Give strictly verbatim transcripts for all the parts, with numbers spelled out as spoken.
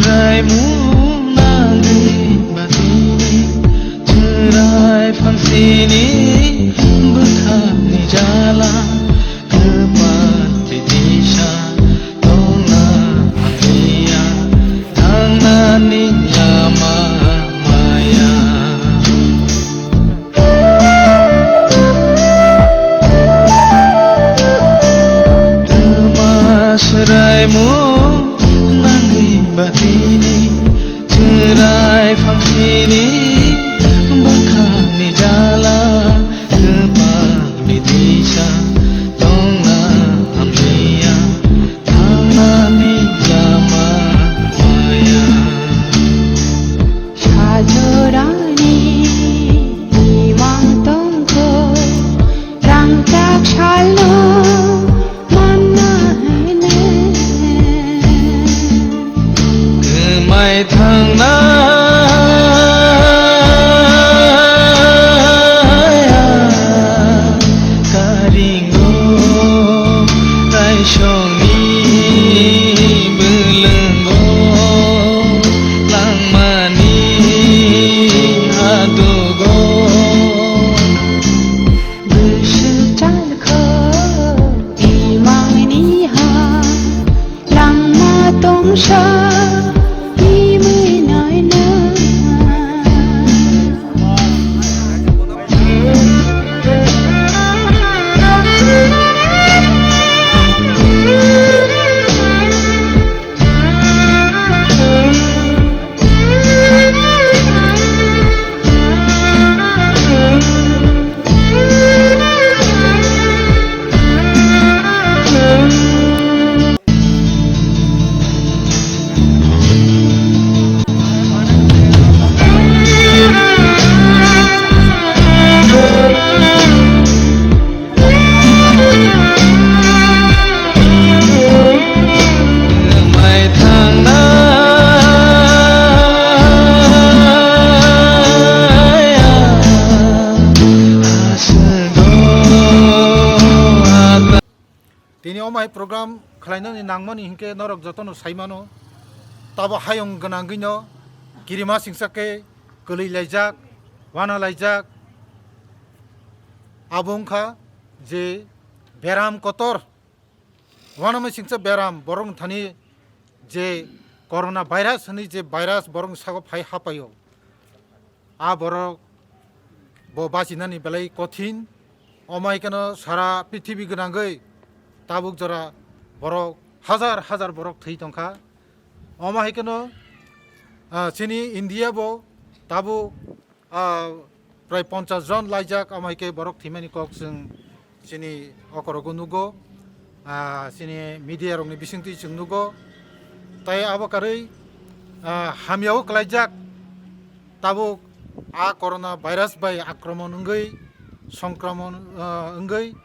Raimung nangwi batini chwrai phangsini bwkhakni jala kwpal tei disa tongna hamliya thangnani lama maya. Twma swraimung nangwi batini chwrai phangsini bwkhakni jala kwpalni disa tongna hamliya thangnani lama maya. Sajorani imang tongkho, rangchak salno manna hene. Kwmai thangnai karingo kaisongni bwlwngo langmani hadugo. Bwswk chalkho imangni ha langma tongsa imwi naina. Tini omo hai program khlainani nangmani hinkhe norok jotono sai mano. Tabo hayung gwnangwino kirima singsa khe kwlwi laijak, wana laijak. Abo wngkha je beram kotor, wanama singsa beram borokni thani je corona virus hwnwi je virus borokni sago phai hapaio. A borok bo bachinani belai kothin. Omo hai kheno sara prithibi gwnangwi tabuk jora borok hajar hajar borok thwi tongkha. Omo hai kheno, ah, chini India bo tabuk, ah, prai ponchas jon laijak, omo hai khe borok thwimani kok chwng chini okorogo nugo, ah, chini media rokni bisingtwi chwng nugo. Tai abo karwi, ah, hamyao kwlaijak tabuk a corona virus bai akromon wngwi, songkramon, ah, wngwi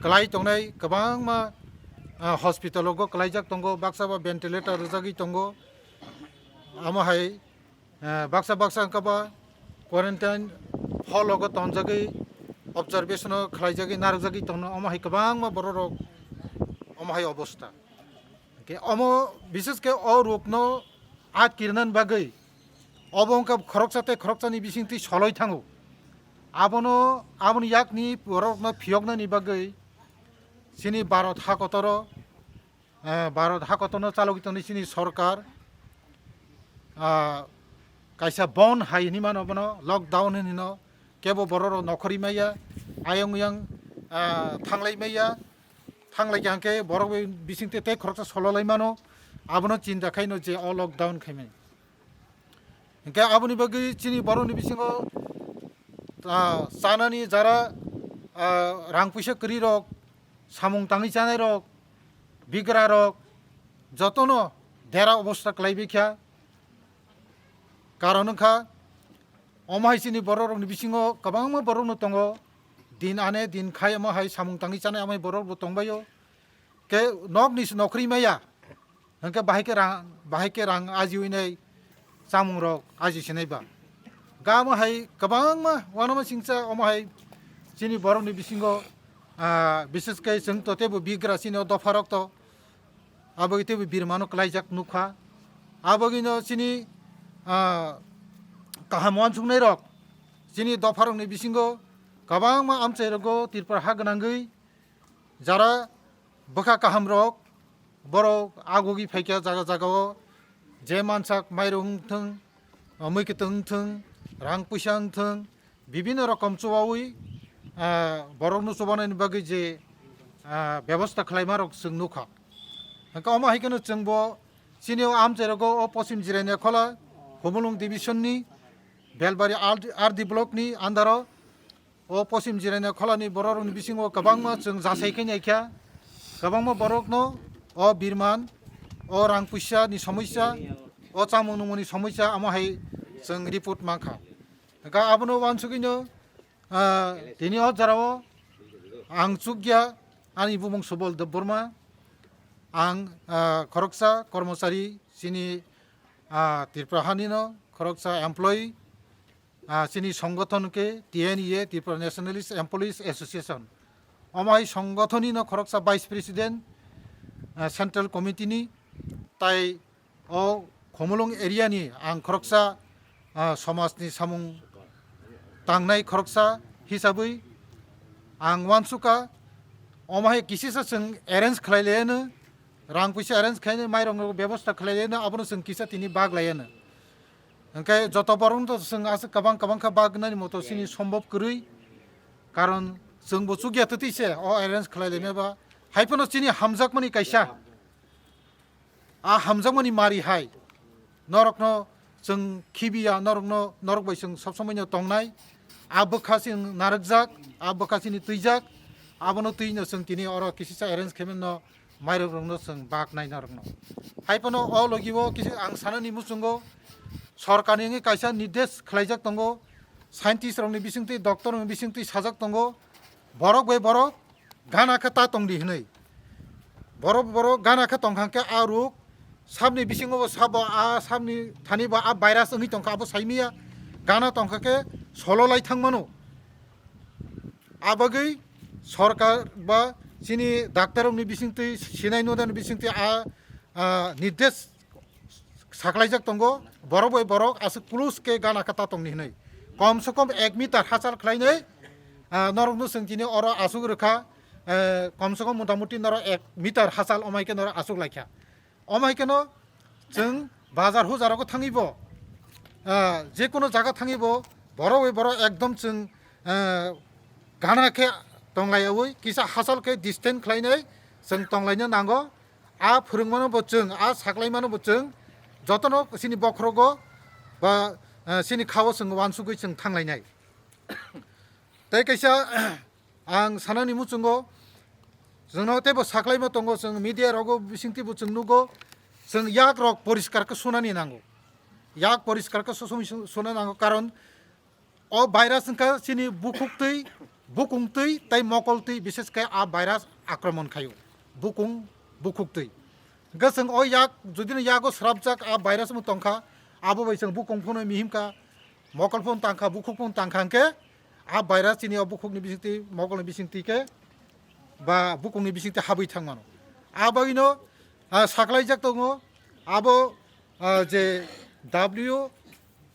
kwlai tongnai kwbangma, ah, hospital rogo kwlaijak tongo, baksa ba ventilator rwjagwi tongo. Amo hai, eh, baksa baksa wngkha ba quarantine hall rogo tonjagwi, observation o khlaijagwi, narwkjagwi tongno, omo hai kwbangma borok rok omo hai obostha. Hwnkhe omo bishesh khe o rokno atkirnani bagwi obo wngkha khoroksa tei khoroksani bisingtwi soloi thango. Abono, aboni yakni borokno phiyoknani bagwi chini Bharat hakotoro, eh, Bharat hakotorno chalogwi tongni chini sorkar, ah, kaisa bon hai hinwi mano bono, lockdown hinwi no, kebo borok rok nokhorwi maya, ayang uyang, ah, thanglai maya, thanglai kha hwnkhe borok bai bisingtwi tei khoroksa sololai mano, abono chinta khaino je o lockdown khaimani. Hwnkhe aboni bagwi chini borokni bisingo, ah, chanani jara, ah, rang puisa kwrwi rok, samung tangwi chanai rok, bigra rok, jotono dera obostha kwlaibai kha. Karon wngkha, omo hai chini borok rokni bisingo kwbangma borok no tongo, din ane din khai omo hai samung tangwi chanai amai borok bo tongbaio. Khe nokni se nokhorwi maya. Hwnkhe bahai khe rang, bahai khe rang ajiwi nai chamung rok aji sinai ba. Gamo hai kwbangma uanama singcha omo hai chini borokni bisingo, ah, bishesh khe chwng to teibo bigra chini o dopha rok to abo teibo birmano kwlaijak nukha. Abogino chini, ah, kaham uansuknairok chini dopharokni bisingo kwbangma amchairogo Tripura ha gwnangwi jara bwkha kahamrok borok agugwi phaikha jaga jagao je mansak mairung wngthwng, mwkhwtwng wngthwng, rang puisa wngthwng, bibinno rokom chubawi, ah, borokno chubanaini bagwi je, ah, bebosta khlaimarok chwng nukha. Hwnkhe omo hai kheno chwngbo chini o amchairogo o Poschim Jirania Khola Khumulwng division ni Belbari R D block ni under o, o Poschim Jirania Khola ni borok rokni bisingo kwbangma chwng jasai khe naikha, kwbangma borokno o birman, o rang puisa ni somosya, o chamung nungmung ni somosya, omo hai chwng report mankha. Hwnkhe abono uansugwino, ah, tini o jorao ang chukya, ani bumung Subol Debbarma, ang, ah, khoroksa kormochari chini, ah, Tripura hanino khoroksa employee, ah, chini songothon khe T N E A, Tripura Nationalist Employees Association. Omo hai songothonino khoroksa vice president, ah, central committee ni, tai o Khumulwng area ni ang khoroksa, ah, somaj ni samung tangnai khoroksa hisabwi ang uansukha, omo hai kisisa chwng arrange khlai laiano, rang puisa arrange khlainai, mairok bebosta khlai laiano, abono chwng kisa tini bak laiano. Hwnkhe joto borokno to chwng aswk kwbang kwbang kha bak nani moto chini sombhob kwrwi, karon chwngbo chukya twtwi se o arrange khlai lainai ba. Hai phano chini hamjakmani kaisa, a hamjakmani mari hai norokno chwng khibiya, norokno, norok bai chwng sob somoino tongnai. A bwkha chini narwkjak, a bwkha chini twijak, abono twino chwng tini oro kisisa arrange khaimano mairok rokno chwng bak nai norokno. Hai phano o logi o kisi ang sanani muchungo sorkarni wngwi kaisa nirdesh khlaijak tongo, scientist rokni bisingtwi, doctor rokni bisingtwi sajak tongo, borok bai borok gana khe ta tongdi hinwi. Borok borok gana khe tongkha khe a ruk sabni bisingo bo sabo a sabni thani bo a virus wngwi tongkha abo saimaya gana tongkha khe solo lai thangmano. Abagwi sorkar ba chini daktarrokni bisingtwi, sinai nodani bisingtwi a, a, nirdesh saklaijak tongo, borok bai borok aswk plus khe gana khe ta tongni hinwi. Kom se kom ek meter hachal khlainai, a, norokno chwng tini oro aswk rwkha, e, kom se kom motamuti norok ek meter hachal omai khe norok aswk laikha. Omo hai kheno chwng bazar hujarogo thangwibo, ah, je kono jaga thangwibo borok bai borok ekdom chwng, ah, gana khe tonglaiyaui kisa hachal khe distance khlainai chwng tonglaina nango. A phwrwngmano bo chwng, a saklaimano bo chwng, jotono chini bokhorogo ba, ah, chini khao chwng uansugwi chwng thanglainai. Tei kaisa, ang sanani muchungo, chwngno teibo saklaima tongo, chwng media rogo bisingtwibo chwng nugo, chwng yak rok poriskar khe sunani nango, yak poriskar khe sosom su-, suna nango, karon o virus wngkha chini bukhuk twi, bukung twi tei mokol twi, bises khe a virus akromon khaio, bukung, bukhuk twi. Hwnkhe chwng o yak, judino yago srapjak a virus bo tongkha, abo bai chwng bukung phano mihimkha, mokol phano tangkha, bukhuk phano tangkha hwnkhe, a virus chini o bukhukni bisingtwi, mokolni bisingtwi khe, ba bukungni bisingtwi habwi thangmano. A bagwino, ah, saklaijak tongo, abo, ah, je W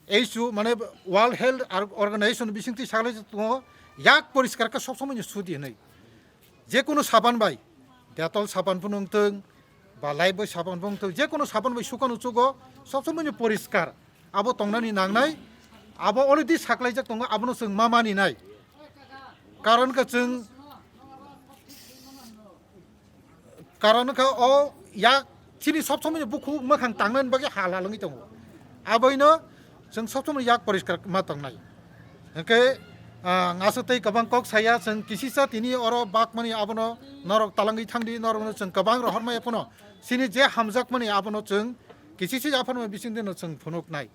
H O, mane World Health Or-, Organization bisingtwi saklaijak tongo, yak poriskar khe sob somoino sudi hinwi. Je kono saban bai, Dettol saban phano wngthwng, ba Lifebuoy saban phano wngthwng, je kono saban bai sukano chugo, sob somoino poriskar. Abo tongnani nangnai, abo already saklaijak tongo, abono chwng ma maninai. Karon khe chwng, karon khe o yak chini sob somoino bukhuk mwkhang tangnani bagwi hal hal wngwi tongo. Aboino chwng sob somoi yak poriskar ma tongnai. Hwnkhe, ah, ang aswk tei kwbang kok saya, chwng kisisa tini oro bakmani abono norok talangwi thangdi, norokno chwng kwbang rohormaya phano chini je hamjakmani abono chwng kisisa yapharmani bisingtwino chwng phunuknai.